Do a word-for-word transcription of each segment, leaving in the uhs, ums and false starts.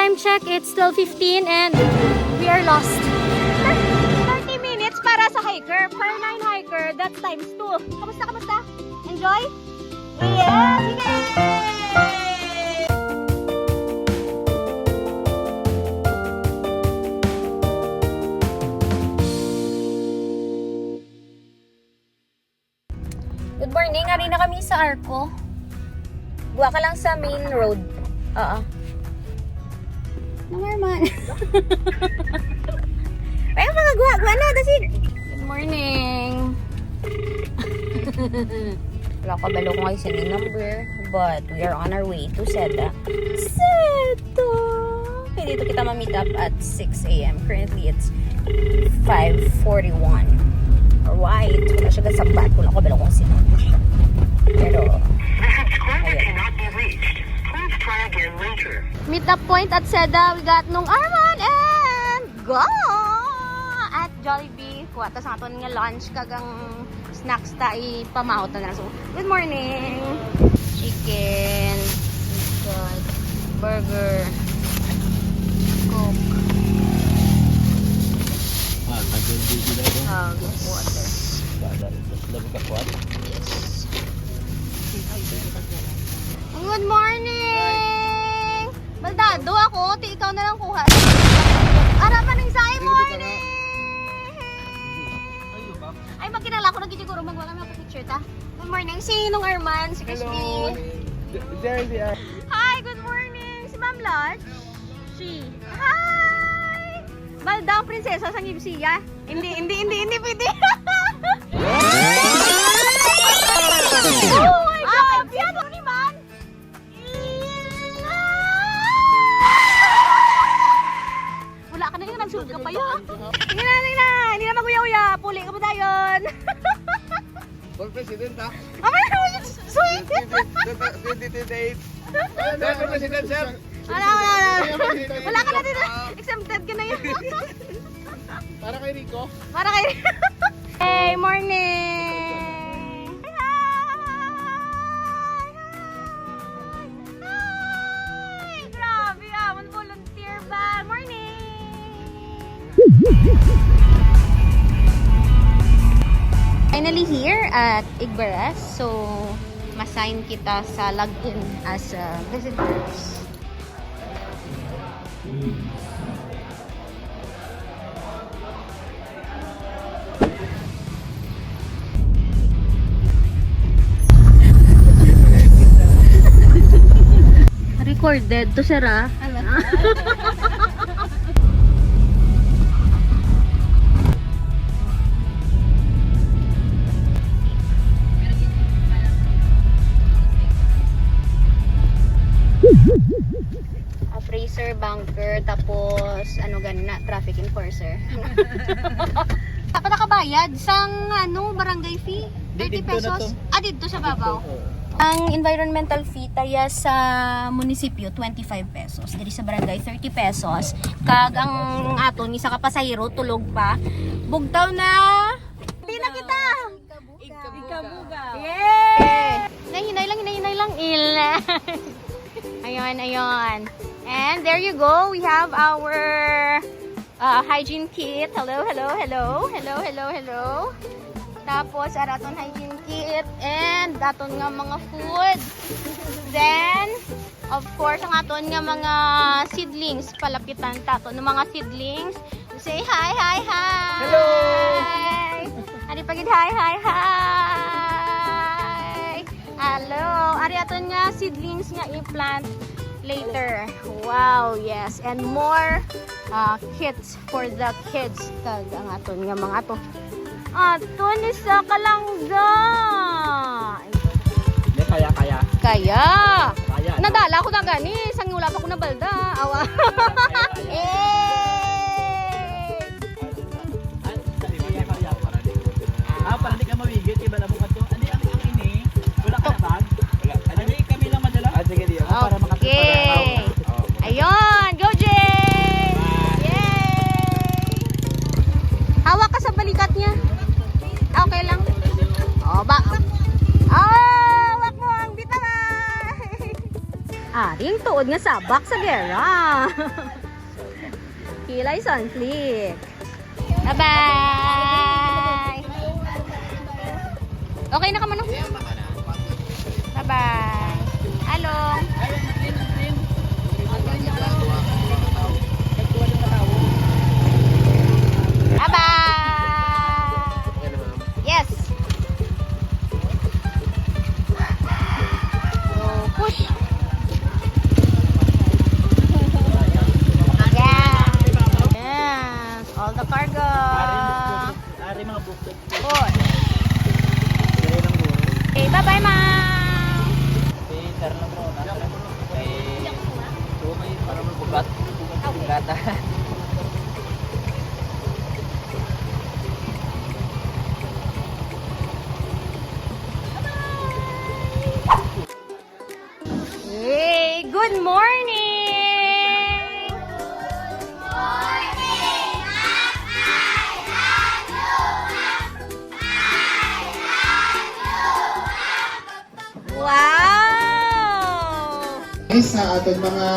Time check, it's twelve fifteen and we are lost. Thirty minutes para sa hiker. Per nine hiker, that's times two. Kamusta, kamusta? Enjoy? Yes! Yay! Good morning. Ari na kami sa Arco. Gwa ka lang sa main road. Oo. Nang Arman. Ay, mga gwa, gwa na, dasig. Good morning. Wala ko kabalo kung ay sini number, but we are on our way to Seda. Seda! Kaya dito kita ma-meet up at six a m. Currently, it's five forty-one. Alright. Wala siya gasabat. Wala ko kabalo kung sino. Pero, The subscriber ayun. Cannot be reached. Please try again later. Meet up point at Seda. We got Nung Arman and go! At Jollibee. Kuha ta sa aton nga lunch kag ang snacks ta ipamahot na lang. So, good morning. Chicken, burger, Coke. Ah, nag-L P G na ito. Ah, water. Dada, dada, dada, dada, dada. Yes. Good morning! Baldado ako, ti ikaw na lang kuha. Ara pa ning sa imo, Arnie! Ay, magkinala ko, nagkisiguro magwala nga picture ta. Good morning, si Nung Arman, si Crispy. Hello. J-, Jerry, ah. Hi, good morning, si Ma'am Lodge. She. Hi! Baldang prinsesa sa Ngibsiya. Hindi, hindi, hindi, hindi pwede. Oh my God! Yan, ano ni man? Wala ka na yun, nagsulod ka pa yun. Sige na, sige na. Hindi na mag-uya-uya. Puli ka mo dayon. For president, ha? Amay na, sweet. Twenty twenty-eight. Sir, for president, sir. Wala, wala, wala. Wala ka na dito. Exempted ka na yun. Para kay Rico. Para kay Hey, morning! Hi! Hi! Hi! Grabe, amon volunteer ba? Morning! Finally here at Igbaras. So, ma-sign kita sa login as, uh, visitors. Recorded to, sir, ah. Ala. Appraiser, banker, tapos ano gani na, traffic enforcer. Dapat nakabayad sang, ano, barangay fee? Di, thirty pesos? Didto na to. Ah, didto sa babaw. Didto, oo. Ang environmental fee taya sa munisipyo, twenty-five pesos. Diri sa barangay, thirty pesos. Kag ang aton, isa ka pasahero, tulog pa. Bugtaw na. Di na kita. Ikabugaw. Yay! Hinay-hinay lang, hinay-hinay lang. Il. Ayun, ayun. And there you go. We have our, uh, hygiene kit. Hello, hello, hello. Hello, hello, hello. Tapos, ara aton hygiene kit. And aton nga mga food. Then, of course, ang aton nga mga seedlings. Palapitan ta aton nga mga seedlings. Say hi, hi, hi! Hello! Ari pa gid, hi, hi, hi! Hello! Ari aton nga seedlings nga i-plant later. Wow, yes. And more, uh, kits for the kids. Kag ang aton nga mga ato. Aton isa ka langga. Hindi, kaya, kaya. Kaya. Kaya, no? Nadala ko na gani. Sang wala pa ko nabalda. Awa. Kaya, kaya. Eh. Ah, para di ka mawigit, iba na mo ka to. Hindi, ang, ang ini, wala ka na bag? Wala. Hindi, kami lang madala. Ah, sige, di ako. Para makapit. Okay. Ayun, go, Jay! Yay! Hawak ka sa balikat niya. Ah, okay lang. Oh, ba? Oh, hawak mo ang bitaway. Aring tuod Nga sabak sa gera. Kilay Sunflick. Bye-bye! Okay na ka, Manong? Bye-bye! Along! Bye-bye! Yes! So, push. Yeah. Yes. All the cargo. Ari mga bukod. Push. Dali lang mo. Okay, bye-bye, ma'am. Okay, sir lang mo. Kay, so, may para magbugat. Bugata. Hey, good morning! Wow! Sa aton mga,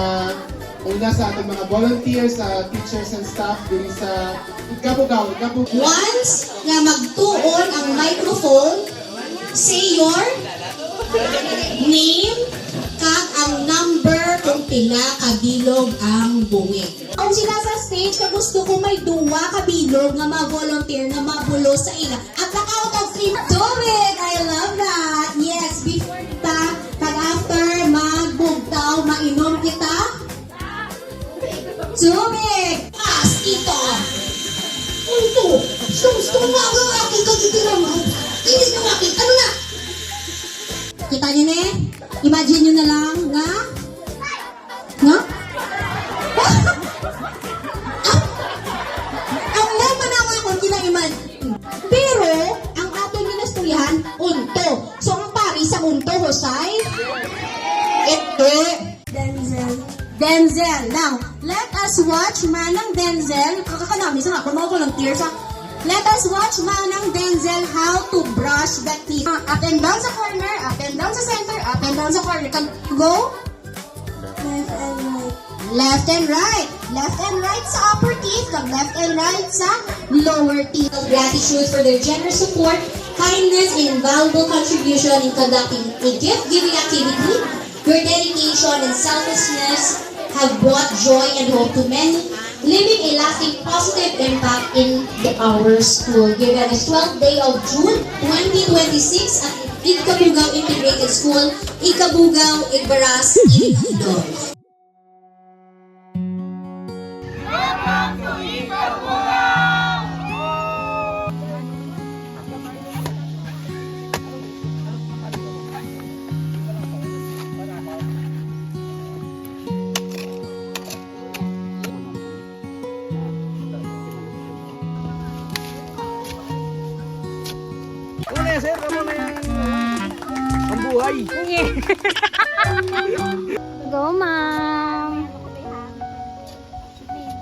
una sa aton mga volunteers, sa teachers and staff diri sa Igkabugaw, Igkabugaw. Once nga magtuon ang microphone, say your name kag ang number kung pila ka bilog ang bungit. Kung sila sa stage, ka gusto ko may duwa ka bilog nga ma-volunteer nga mabulos sa ila. At the count of three, do it! I love that! Yes, before kita, pag after, magbugtaw, mainom kita. Tubig! As ito! Unto! Gusto, gusto mo ako, ako, kagitiran mo! Hindi na makita mo na! Kita niyo ni? Imagine niyo na lang nga No? Ang nagmanawa akong kinaiman. Pero, ang aton ginastoryahan, unto. So, ang pari sa unto, Jose? Ito. Denzel. Denzel. Now, let us watch Manang Denzel. Kakakanami sa nga, kung mga volunteer sa. Let us watch Manang Denzel how to brush the teeth. Ah, up and down sa corner, up and down sa center, up and down sa corner. Kag, go. Left and right. Left and right. Left and right sa upper teeth, kag left and right sa lower teeth. Gratitude for their generous support, kindness, and invaluable contribution in conducting a gift-giving activity. Your dedication and selflessness have brought joy and hope to many, leaving a lasting positive impact in the, our school. Given is twelfth day of June twenty twenty-six at Igkabugaw Integrated School, Igkabugaw, Igbaras, Iloilo. Ano na yan, sir? Ano na yan? Ang buhay. Go, ma'am.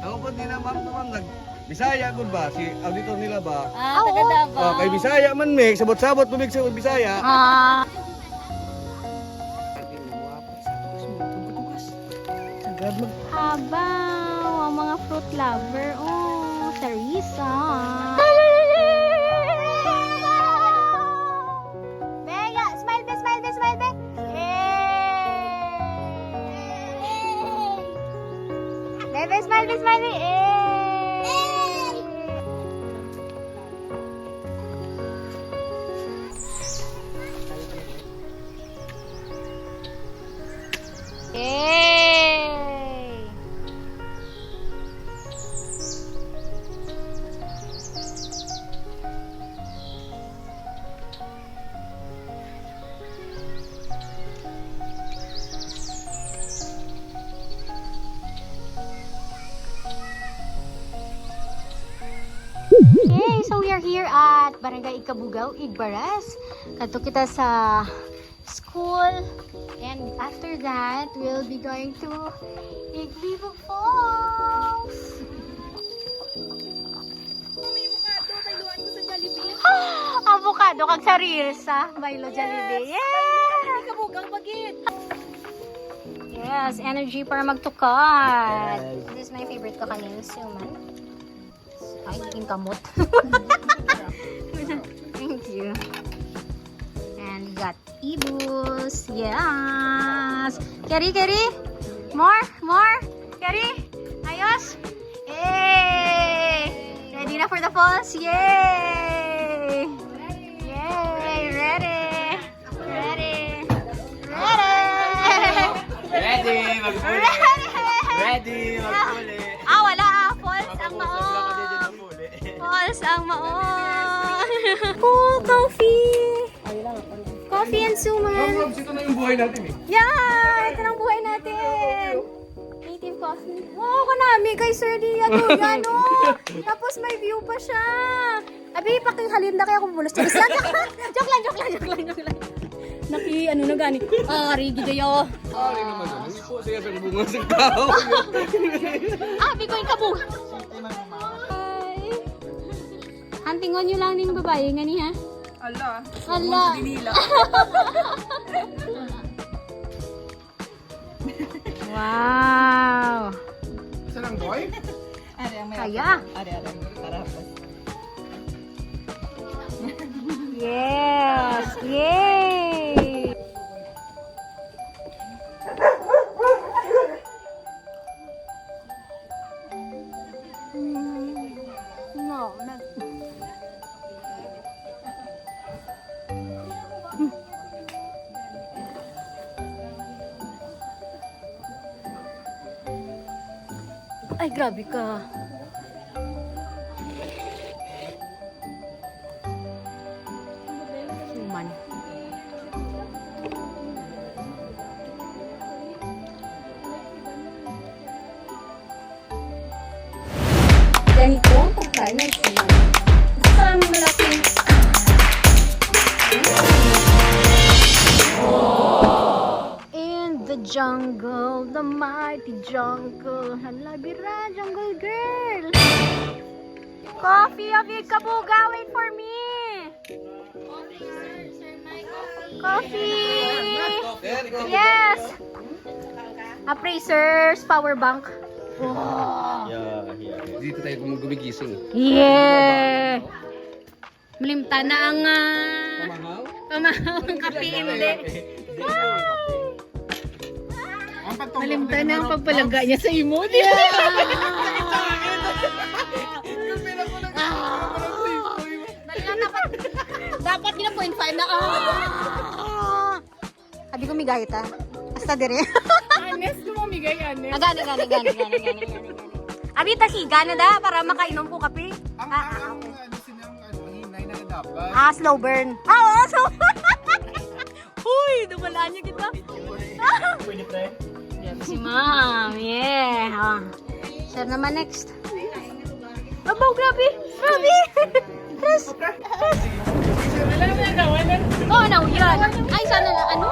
Ako po din ang ma'am ko, ma'am. Nag-, Bisaya gud ba? Si auditor nila ba? Ah, taga Davao. Oh, kay Bisaya man mi, sabot-sabot po mi sa Bisaya. Ah. Abaw, ang mga fruit lover. Oh, Sarisa. Bea, smile, be, smile, be, smile, be. Yay! Be, be, smile, be, smile, be. Yay! Yay! Okay, so we are here at Barangay Igkabugaw, Igbaras. Kadto kita sa school. And after that, we'll be going to Iglibog Falls. May avocado, bayluan ko sa Jollibee. Avocado kag sarisa, baylo Jollibee. Yes! Bayluan ko sa Igkabugaw, bagit. Yes, energy para magtukad. Yes. This is my favorite kakanin, suman. Ay, yung kamot. Thank you. And got ibus. Yes. Keri, keri. More, more. Keri. Ayos. Yay! Ready na for the falls. Yay! Yay! Ready! Ready! Ready! Ready! Magpuli! Ready! Magpuli! Ah, wala ah. Falls ang maong. Falls ang maong. Cool coffee. Coffee and suman. Ito na yung buhay natin eh. Yeah! Ito na ang buhay natin. Native coffee. Wow, kanami kay Sir Dia to yan, oh. Tapos may view pa siya. Abi, pakihalin na kaya kung bulos. Charis lang. Joke lang, joke lang, joke lang, joke lang. Naki, ano na gani. Ari, gid ayo. Sorry naman yun. Hindi po siya sa bunga sa tao. Abi ko yung kabunga. Ay. Huntingon nyo lang ning babae nga niya. Ala. Ala. Dinila. Wow. Isa lang, boy? Ari ang may Kaya. Ari, ari. Para hapos. Yes. Yay. No, nag- Ay, grabe ka. Human. Ganito ang pagkain ng suman. Isang malaking In the jungle, the mighty jungle. Hala, bira, jungle girl. Coffee, Avi Kabuga, wait for me. Coffee. Yes. Appraisers, power bank. Wow. Yeah, yeah. Dito tayo kung gumigising. Yeah. Malimta na ang ah, Pamahaw? Pamahaw ang kape, hindi. Ang pagtulog Malimta din na ang naman. Pagpalangga niya sa imo. Di ba? Yung pila ko nag- Dali lang, dapat, dapat yun ang point five na. Ah! Abi ko migay ta. Hasta dire. Honest ko mamigay, honest. Ah, gani, gani, gani, gani, gani, gani, gani. Abi, takiga na da para makainom ko kape. Ang, Ah, ang, ah, ang, okay. Ano sila ang ano, hinay na dapat. Ah, slow burn. Ah, oo, so. Huy, dumalaan niya kita. Pwede pre? Grabe si ma'am. Yeah. Ah. Sir naman next. Abaw, grabe. Grabe. Tres. Tres. Alam mo na daw, ano? Oh, no, yan. Ay, sana na, ano?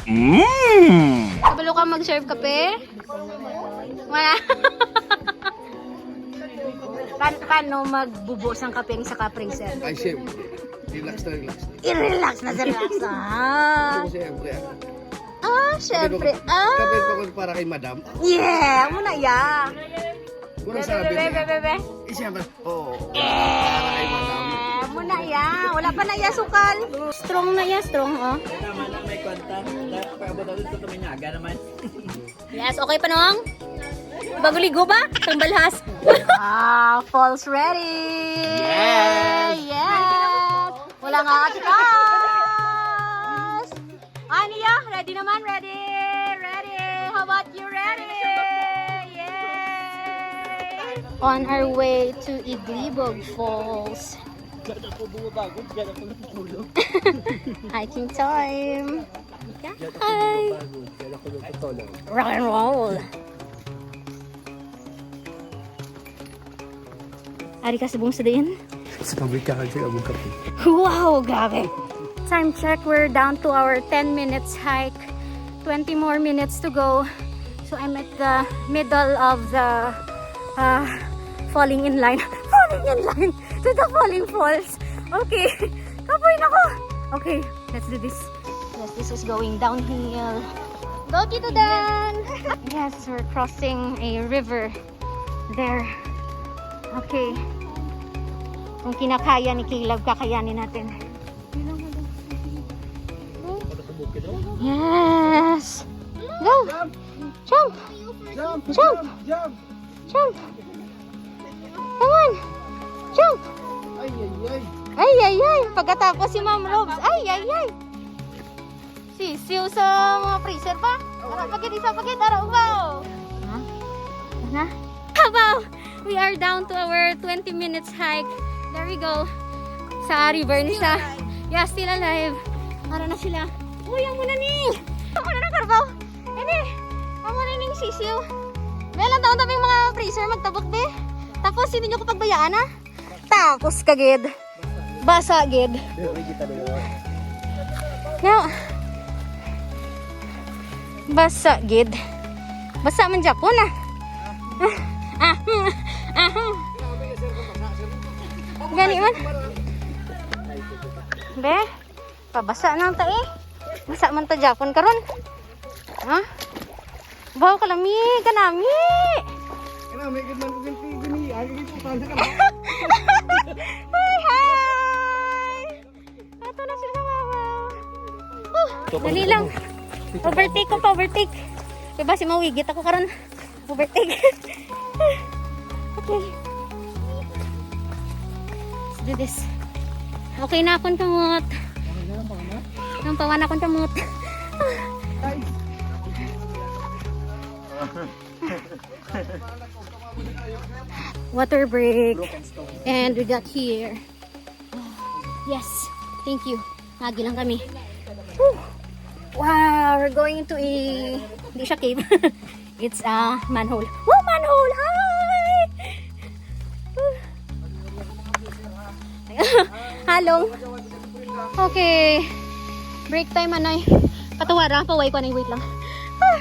Mm. Kabalo ka mag-serve kape? Wala. Pa- paano magbubo sang kape sa ka-appraiser? Ay, siyempre. Relax na, relax na. I-relax na sa relax, ah. Siyempre. Ah, syempre, ah. Kape pa ko para kay madam. Yeah, muna ya. Muna Bebe, sabi bebe, niya. bebe, bebe. Eh, siyempre. Oo. Eh, muna ya. Wala pa na ya sukal. Strong na ya, strong, oh. Tama na, may kwanta. Dapat paabot-abot sa tuminyaga naman. Yes, okay pa nung? Bago ligo ba? Tambalhas. Ah, falls ready. Yes. Yes. Wala nga ati. Aniya, ready naman, ready. Ready. How about you, ready? Yay. On our way to Iglibog Falls. Hiking time. Hi. Rock and roll. Ari ka subong sa diin? Sa pagbikangan sa among kape. Wow, grabe. Time check, we're down to our ten minutes hike. Twenty more minutes to go. So I'm at the middle of the uh, falling in line. Falling in line to the falling falls. Okay. Kapoy na ko. Okay. Let's do this. Yes, this is going downhill. Go, Tito Dan! Yes, we're crossing a river there. Okay. Kung kinakaya ni Caleb, kakayanin natin. Yes! Go! Jump! Jump! Jump! Jump! Jump! Come on! Jump! Ay, ay, ay! Ay, ay, ay! Pagkatapos si Ma'am Robes, ay, ay, ay! Sisiw sa mga freezer ba? Ara pa gid, isa pa gid, ara, ubaw! Ha? Na? Kabaw! We are down to our twenty minutes hike. There we go. Sa river ni siya. Yeah, still alive. Ara na sila. Uy, ang muna ni! Ang muna na, Carbaw! Ini! Ang muna ning sisiw. May lang taon tabi mga freezer magtabok, be. Tapos, hindi nyo ko pagbayaan, ha? Takos ka, gid. Basa, gid. Pero kita dalawa. No. Basa, gid. Basa man, Japon, ah. Ah, ah, ah. Gani man. Be, pabasa na ta eh. Basa man ta Japon karon. Ha? Baw kalami, kanami. Ano, may gid man ko ganti gini. Ay, gid ko tanda ka. Hi, hi. Ato na sila, mama. Oh, dali lang. Overtake ko pa, overtake. Diba si mawigit ako karon? Overtake. Okay. Let's do this. Okay na akong kamot. Nang pawan akong kamot. Water break. And we got here. Yes. Thank you. Nagi lang kami. Whew. Wow, we're going to a, hindi siya cave. It's a manhole. Woo, manhole! Hi! Woo. Halong. Okay. Break time, anay. Katuwara, paway ko, anay. Wait lang. Ah.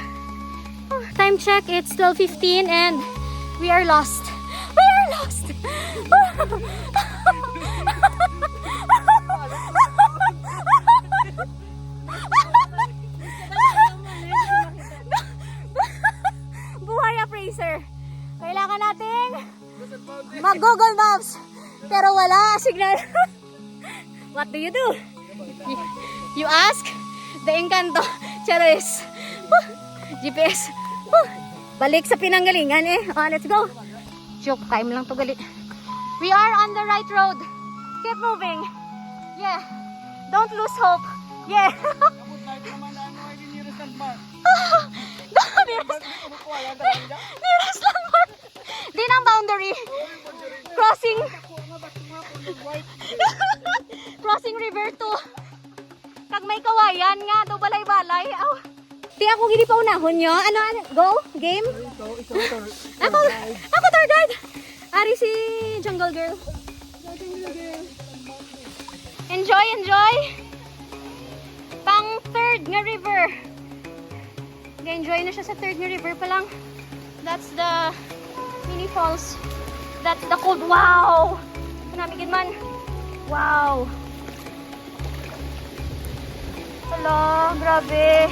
Ah, time check, it's twelve fifteen and we are lost. We are lost! Buhay, ah, Fraser. Kailangan nating mag-Google Maps. Pero wala signal. What do you do? You, you ask the Encanto. Charis. Woo! G P S. Woo! Balik sa pinanggalingan eh. Oh, let's go. Joke time lang to gali. We are on the right road. Keep moving. Yeah. Don't lose hope. Yeah. Nearest, nearest landmark. Di na ang boundary. Crossing. Crossing river to. Kag may kawayan nga do balay-balay. Aw. Ti ako gini pa unahon nyo. Ano, ano? Go? Game? Ako, ako tour guide. Ari si Jungle Girl. Enjoy, enjoy. Pang third nga river. Ga-enjoy na siya sa third nga river pa lang. That's the mini falls. That's the cold. Wow! Kanami gid man. Wow! Hala, grabe.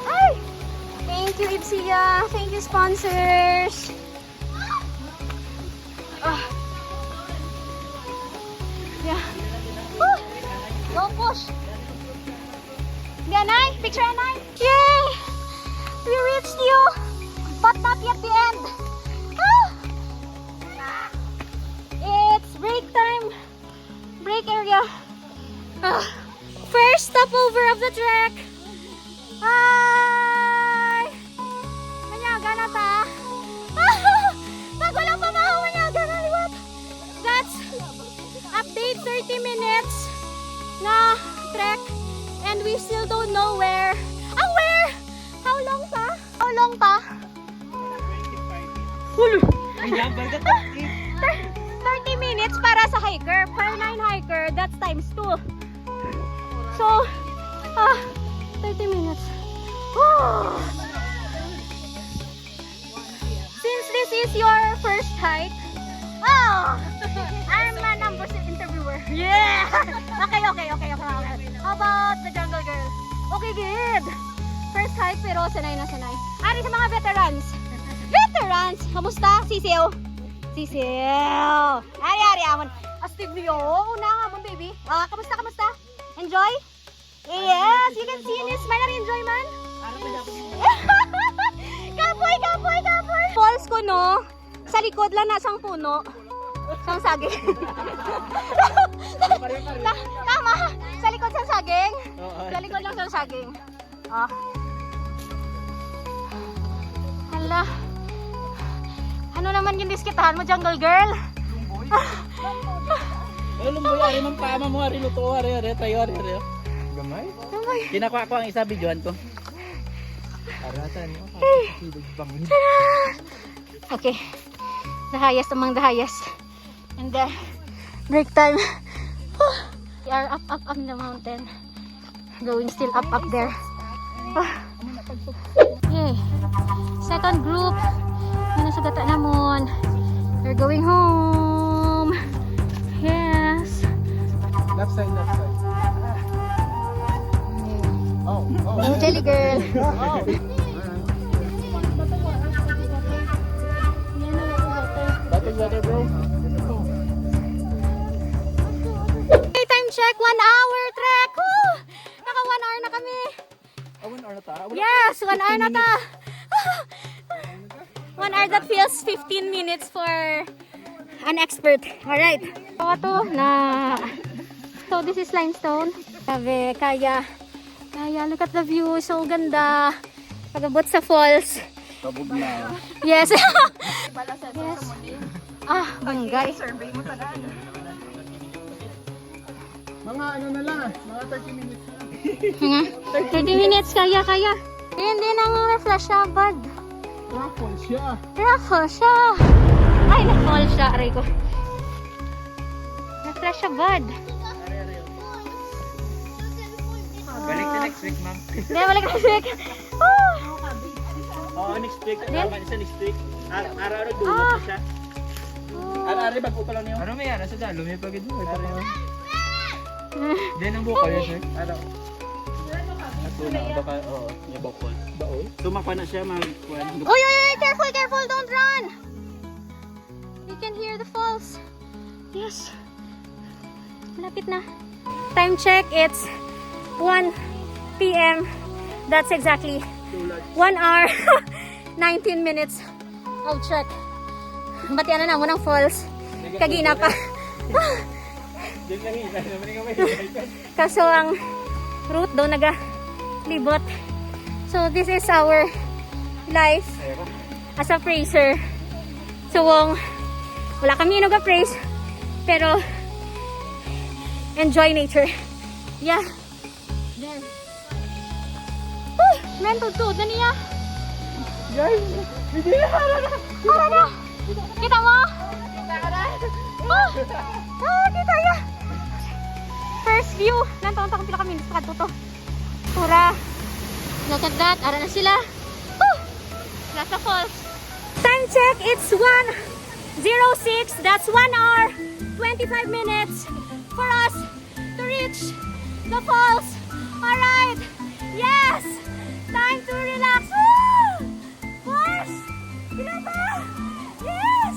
Ay! Thank you, Ibsiya. Thank you, sponsors. Ah. Yeah. Woo! Go push. Di, anay. Picture, anay. Yay! We reached you, but not yet the end. Ah! It's break time. Break area. Ah. First stopover of the trek. Hi! Manyaga na ta. Pag walang pamahaw, manyaga na liwat. That's update, thirty minutes nga trek and we still don't know where. Ah, where? How long pa? How long pa? Ay, number ka, thirty. Thirty minutes para sa hiker. Per nine hiker, that's times two. So, ah, thirty minutes. Oh. Since this is your first hike, oh, I'm a number six interviewer. Yeah! Okay, okay, okay, okay, okay. Oh, But the Jungle Girl. Okay, good. First hike, pero sanay na sanay. Ari sa mga veterans. Veterans! Kamusta? Sisiw! Sisiw! Ari, ari, amon. Astig niyo. Una nga, amon, baby. Ah, kamusta, kamusta? Enjoy? Yes, you can see in his smile. Ari, enjoy man. Kapoy, kapoy, kapoy. Falls ko, no? Sa likod lang na sang puno. Sang saging. Ta- tama. Sa likod sang saging. Oo. Sa likod lang sang saging. Ah. Hala. Ano naman yung diskitahan mo, Jungle Girl? Ay, lumboy, ari man pama mo, ari luto, ari, ari, tayo, ari, ari. Gamay? Gamay. Kinakuha ko ang isa, videohan ko. Aratan, no? Bangin. Okay. The highest among the highest. And then, break time. We are up, up, up in the mountain. Going still up, up there. Ah. Yay. Second group. Ano sa gata namon? We're going home. Yes. Left side, left side. Oh, oh. Go, Jelly Girl. Oh. Bottle water, bro. Okay, time check, one hour trek. Woo! Naka one hour na kami. Ah, one hour na ta? Wala pa. Yes, one hour na ta. One hour that feels fifteen minutes for an expert. Alright. So, ato na. So, this is limestone. Grabe, kaya. Kaya, look at the view. So ganda. Pag-abot sa falls. Kabog na. Yes. Yes. Ah, bangga. Survey mo sa daan. Mga ano na lang, mga thirty minutes na lang. Mga thirty minutes, kaya, kaya. Hindi nang refresh siya, bad. Raffle siya. Raffle siya. Ay, na-fall siya. Aray ko. Na-flash siya, bad. Balik na next week, ma'am. Hindi, balik next week. Ah! Oo, next week. Then? Tama siya next week. Ar-, araw-araw dulo Ah. pa siya. Oh. Ar-, ari, bago pa lang niyo. Ano may ano sa dalo? May pagid mo. Ito pa. Then, ang bukol yun, sir? Araw. Ito na, baka, oo, may bukol. Baon? So, mapa na siya, mag-, kuwan. Uy, uy, uy! Careful, careful! Don't run! You can hear the falls. Yes. Malapit na. Time check, it's one p m. That's exactly one hour, nineteen minutes of trek. Batian na namo ng falls. Kagina pa. Di ka hinay naman yung may Kaso ang route do nagalibot. So this is our life as a prayer. So, wong, wala kami inog prayer, pero enjoy nature. Yeah. There. Uy, men, tuod-tuod na niya. Guys, hindi na, ano na? Ano na? Kita mo? Ah! Ah, kita ya. First view. Nantong takong pila ka minutes pa kadto to. Tura. Look at that. Ara na sila. Woo! Nasa falls. Time check, it's one zero six. That's one hour, twenty-five minutes for us to reach the falls. All right. Yes. Time to relax. Woo! Boss! Pila ba? Yes!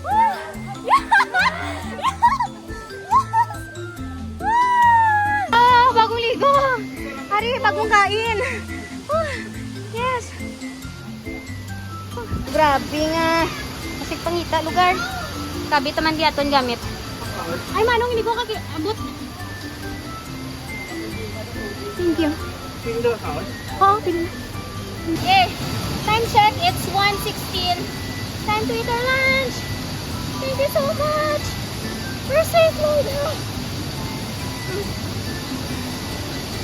Woo! Yes! Yes! Woo! Ah, bagong ligo! Ari, bagong kain! Woo! Yes! Woo! Grabe nga! Masig pangita lugar. Kabi taman di aton gamit. Ay, manong, hindi ko kaki-, abot. Thank you. Pili na ka? Oo, pili na. Okay. Time check, it's one sixteen. Time to eat our lunch. Thank you so much. We're safe, Lola.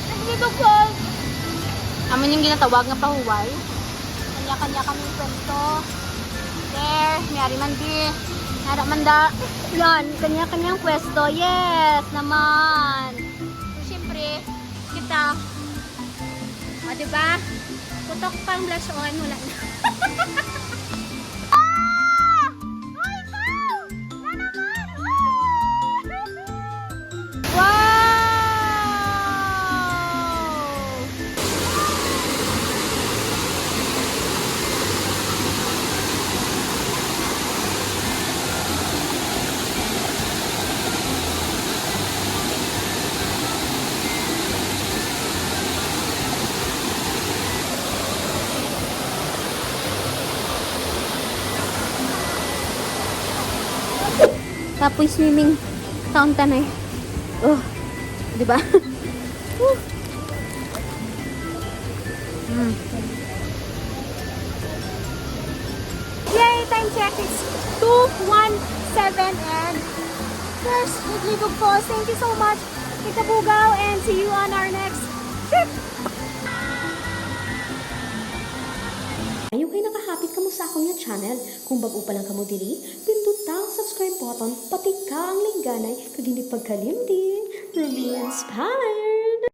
Ang dito, Paul. Amo yung ginatawag nga pahuway. Kanya-kanya kami pwesto. There, may ari man di. Nara man da. Yan, kanya-kanyang pwesto. Yes, naman. So, syempre, kita. O, di ba? Putok pang blush on, wala na. Ah! Ay, ikaw! Na naman! Ah! Wow! Kapoy swimming. Kaon ta na eh. Oh, di ba? Woo. Mm. Yay! Time check, it's two one seven and there's Libog Falls. Thank you so much, Tita Bugaw, and see you on our next trip! Ayaw kay nakahapit kamo sa akon nga channel. Kung bag-o pa lang kamo diri, pinduta ang subscribe button, patika ang lingganay, kag hindi pagkalimti, Romance Palace!